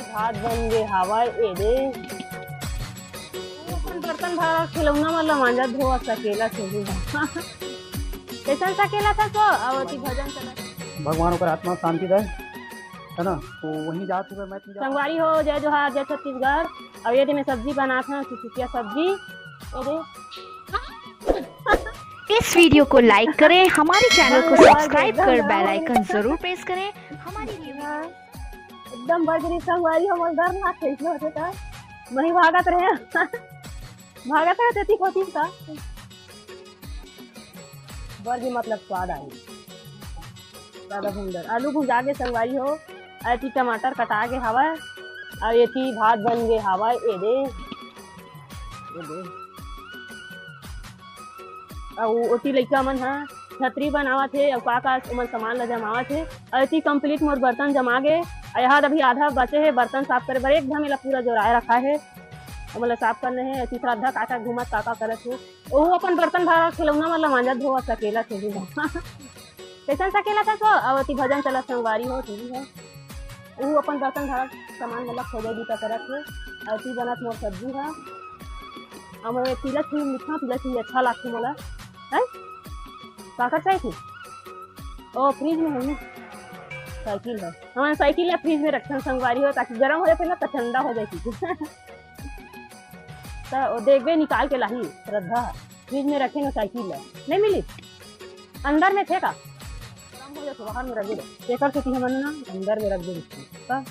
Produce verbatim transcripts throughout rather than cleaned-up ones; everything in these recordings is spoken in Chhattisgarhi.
भात बन गे हावय, ए दे। अपन बर्तन भारा खिलौना वाला मांजा धोवा सकेला चलू। कैसन सकेला था सो? अवती भजन चला। भगवान ओकर आत्मा शांति दे, है ना? तो वहीं जात हुए मैं संगवारी हो, जय जोहार, जय छत्तीसगढ़। अब ये दे मैं सब्जी बनात हूँ, चुचुकिया सब्जी। ये दे। इस वीडियो को लाइक करें, हमारे चैनल को सब्सक्राइब कर बेल आइकन जरूर प्रेस करें। हमारी न्यू वीडियो एकदम बजरी संगवारी हो, मोला डर ना खेल होते का। मैं भागत रहे। भागत रहे तेती खोती का। बरगी मतलब स्वाद आई। ज्यादा भूंजर। आलू भुंजा के संगवारी हो, अउ एती टमाटर कटा के हवय, अउ एती भात बन गे हवय, ए दे। ए दे। अउ ओती लइका मन ह छतरी बनावत हे, अउ का का ओमन सामान ल जमावत हे। अउ एती complete मोर बर्तन जमा गे, अउ यहाँ अभी आधा बचे हे बर्तन साफ करे बर, एकदम एला पूरा जोराए रखा हे, ओमन ल साफ करना हे। एती श्रद्धा का का घूमत का का करत हे, ओहू अपन बर्तन भारा खिलौना मन ल मांजत धोवत सकेला चलू। कैसन सकेला था सो? अवती भजन चलत संगवारी हो, टीवी हो। ओहू अपन बर्तन भारा सामान मतलब खोजे बूता करत हे। अवती बनत मोर सब्जी ह। अब मैं पीला छुई लिखा, पीला छुई अच्छा लागथे मोला। हैं? काकर चाहिए थी? ओ, फ्रिज में है ना? साइकिल है। हमारे साइकिल है फ्रिज में रखन संगवारी हो, ताकि गर्म हो जाए ना तो ठंडा हो जाए। त ओ देखबे निकाल के लाही श्रद्धा, फ्रिज में रखे ना साइकिल ल, नहीं मिली, अंदर में थे का? गरम हो जाथे, बाहर में रख दे। तेकर सेती हमन ना अंदर में रख दे। त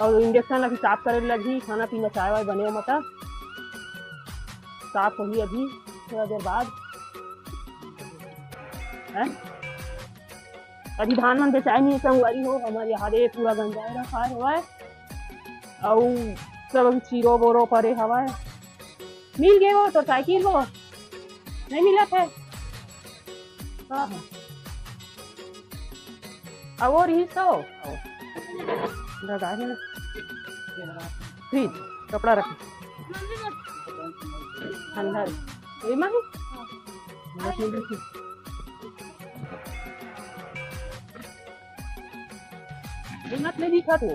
अउ इंडक्शन ला भी साफ करे लगही, खाना पीना चाय वाय बने मत साफ होही अभी थोड़ा देर बाद। हैं? अभी धान मन बेचाए नहीं संगवारी हो, हमारे यहाँ दे पूरा गंजाए रखा हवय। अउ सब अभी चीरो बोरो परे हवय। मिल गए वो तो साइकिल वो नहीं मिला थे। हाँ, हाँ। अब वो रही तो लगा है ना। फ्रिज, कपड़ा रख। अंदर। ये माही? बस मिल गई। हिम्मत नहीं दिखा तू।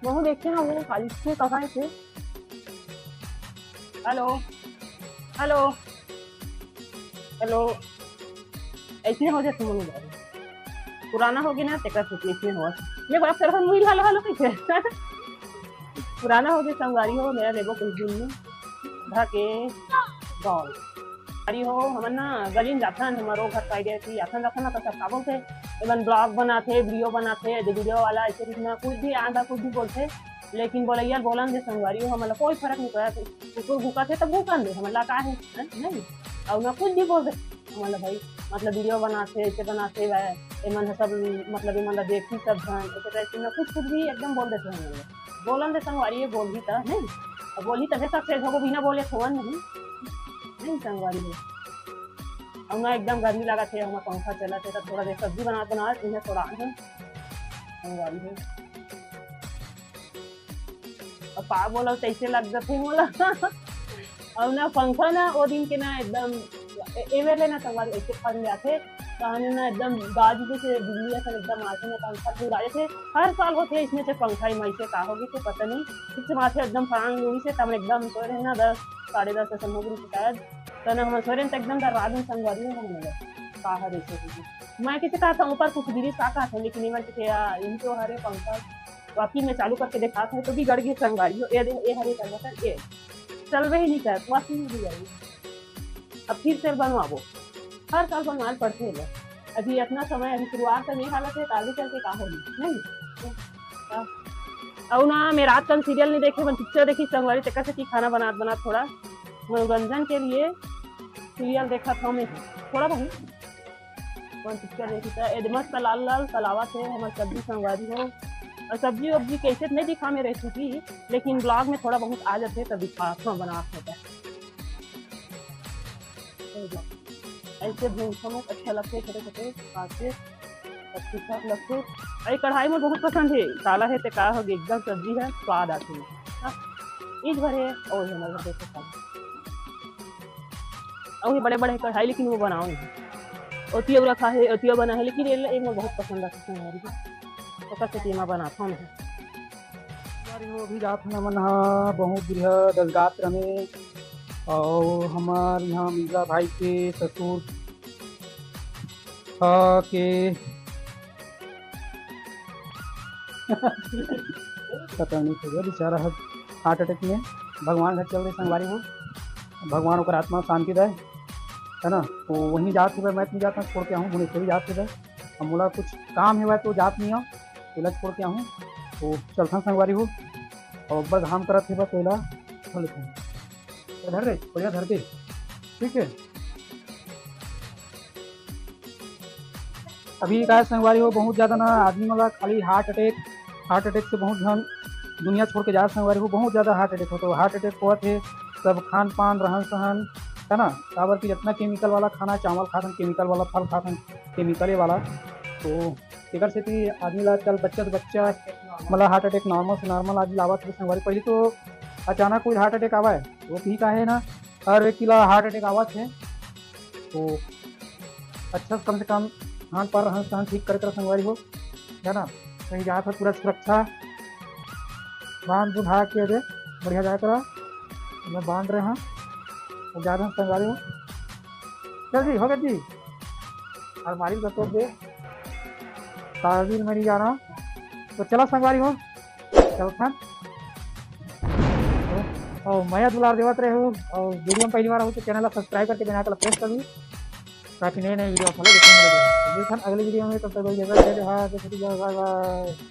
वहाँ देखते हैं वो खाली से कहाँ है से? Hello, hello, hello. ऐसे हो जाए तुम लोग। पुराना हो गया ना, तेकर से इसमें हो। ये बात कर मुई हेलो हेलो कैसे? पुराना हो गया संगवारी हो, मेरा लेबो कुछ दिन में। धके डॉल। अरे हो, हमन ना गली में जाथन, हमरो घर पाई गए थी, आथन जाथन ना, तो सब का बोलथे, एमन ब्लॉग बनाथे, वीडियो बनाथे, जो वीडियो वाला ऐसे कुछ ना, कुछ भी आधा कुछ भी बोलथे, लेकिन बोलैया बोलन दे संगवारी हो, हमन ला कोई फर्क नहीं पड़त। कुकुर भूकत हे, तो भूकन दे, हमन ला का हे, हैं? नहीं। अउ ना कुछ भी बोल दे, हमन ला भाई, मतलब वीडियो बनाथे, ऐसे बनाथे, वै-, एमन ह सब, मतलब एमन ला देखी सब झन, ऐसे टाइप से ना कुछ, कुछ भी एकदम बोल देथे हमन ला। बोलन दे संगवारी, ये बोलही त, नहीं? अब बोलही तभे सक्सेस होबो, बिना बोले थोवन नहीं। नहीं संगवारी हो। अउ ना एकदम गर्मी लागत हे, हमर पंखा चलत हे, त थोड़ा देर सब्जी बनात बनात इन्हें थोड़ा आए हैं। संगवारी हो। अब का बोला, कैसे लग जाथे मोला। अउ ना पंखा ना ओ दिन के ना एकदम ए-, एवेर ले ना संगवारी ऐसे फन जाथे, कहने ना एकदम गाज जैसे बिजली असन एकदम आथे ना, पंखा पूरा जैसे हर साल होथे इसमें से पंखा ही माई से का होगे से पता नहीं, कुछ माथे एकदम फड़ांग उड़ी से तब एकदम सोए रहे ना दस, साढ़े दस असन हो गई शायद। त ना हमन सोए रहे त एकदम डरा दिन संगवारी हो हमन ला। का हरे से कुछ। मैं किसे कहा था ऊपर कुछ गिरी का कहा था, लेकिन इमन के या इन तो हरे पंखा वाकई में चालू करके देखा था तो बिगड़ गए संगवारी हो। ये दे, ये हरे कंडक्टर ये चलबे ही नहीं करत, वाकई में बिगड़ गई। अब फिर से बनवाबो, हर साल बनवाल पड़थे एला। अभी इतना समय, अभी शुरुआत तो नहीं हालत है, तो आगे चल के का होगी, नहीं? हाँ। अउ ना मैं रात कन सीरियल नहीं देखे, मन पिक्चर देखी संगवारी, तेकर से कि खाना बनात बनात थोड़ा मनोरंजन के लिए सीरियल देखत हूँ मैं थोड़ा बहुत। कौन पिक्चर देखी त एदे मस्त लाल लाल तलावा से हमर सब्जी संगवारी हो। अउ सब्जी वब्जी कैसे नहीं दिखा मेरे रेसिपी, लेकिन ब्लॉग में थोड़ा बहुत आ जाथे त दिखात हूँ, बनात हूँ त। ऐसे भूंजथों में अच्छा लगथे, छोटे छोटे काट के अच्छा लगथे। अउ ये कढ़ाई में बहुत पसंद है, काला है ते का होगे, एकदम सब्जी है, स्वाद आथे। हाँ, इस भरे और है ना, देखो खाली। अउ ये बड़े-बड़े कढ़ाई, लेकिन वो बनाओ नहीं। ओतिया रखा है, ओतिया बना है, लेकिन ये एक मोर बहुत पसंद आता है संगवारी हो। ओकर सेती एमा बनाथव मैं। संगवारी हो, अभी जात हन हमन ह बहुत बिरहा दसगात्र में, अउ हमर यहाँ मिंजा भाई के ससुर ह के पता नहीं, हो गया बेचारा ह हार्ट अटैक में, भगवान घर चल दे संगवारी हो, भगवान ओकर आत्मा शांति दे, है ना। तो वहीं जात हे, मैं नहीं जाता, छोड़ के आहूँ, भुवनेश्वरी जात हे। अब मोला कुछ काम हे, तो जात नहीं हूँ, तो छोड़ के आहूँ। तो चलथन संगवारी हो, और अब्बड़ घाम करत हे, बस ओला धर लेथन। धर रे, बढ़िया धर दे, ठीक है। अभी का संगवारी हो, बहुत ज्यादा ना आदमी मन ला खाली हार्ट अटैक, हार्ट अटैक से बहुत झन दुनिया छोड़ के जात संगवारी हो, बहुत ज्यादा हार्ट अटैक होत हे। हार्ट अटैक होत हे सब खान पान, रहन सहन, है ना, काबर कि जितना केमिकल वाला खाना, चावल खाथन केमिकल वाला, फल खाथन केमिकले वाला, तो एकर सेती आदमी ला आजकल बच्चा से बच्चा मतलब हार्ट अटैक नॉर्मल से नॉर्मल आदमी ला आवत हे संगवारी। पहले तो अचानक कोई हार्ट अटैक आवा है, वो भी का है ना, हर व्यक्ति ला हार्ट अटैक आवत हे, तो अच्छा से कम से कम खान पान, रहन सहन ठीक करे कर संगवारी हो, है ना। कहीं जात हो पूरा सुरक्षा बांध बुंधा के दे, बढ़िया जाए करा। मैं बांध रहे हैं, अब जा रहे हैं संगवारी हो। चल जी, हो गया जी, अलमारी को तोड़ दे, कागज में नहीं जाना। तो चला संगवारी हो, चलथन। और मया दुलार देवत रहे हो, और वीडियो में पहली बार हो तो चैनल ला सब्सक्राइब करके बेल आइकन ला प्रेस कर दी, ताकि नए नए वीडियो आप लोग देखने मिले। तो मिलथन अगले वीडियो में, तब तक जय जय, जय जोहार, जय छत्तीसगढ़, बाय बाय।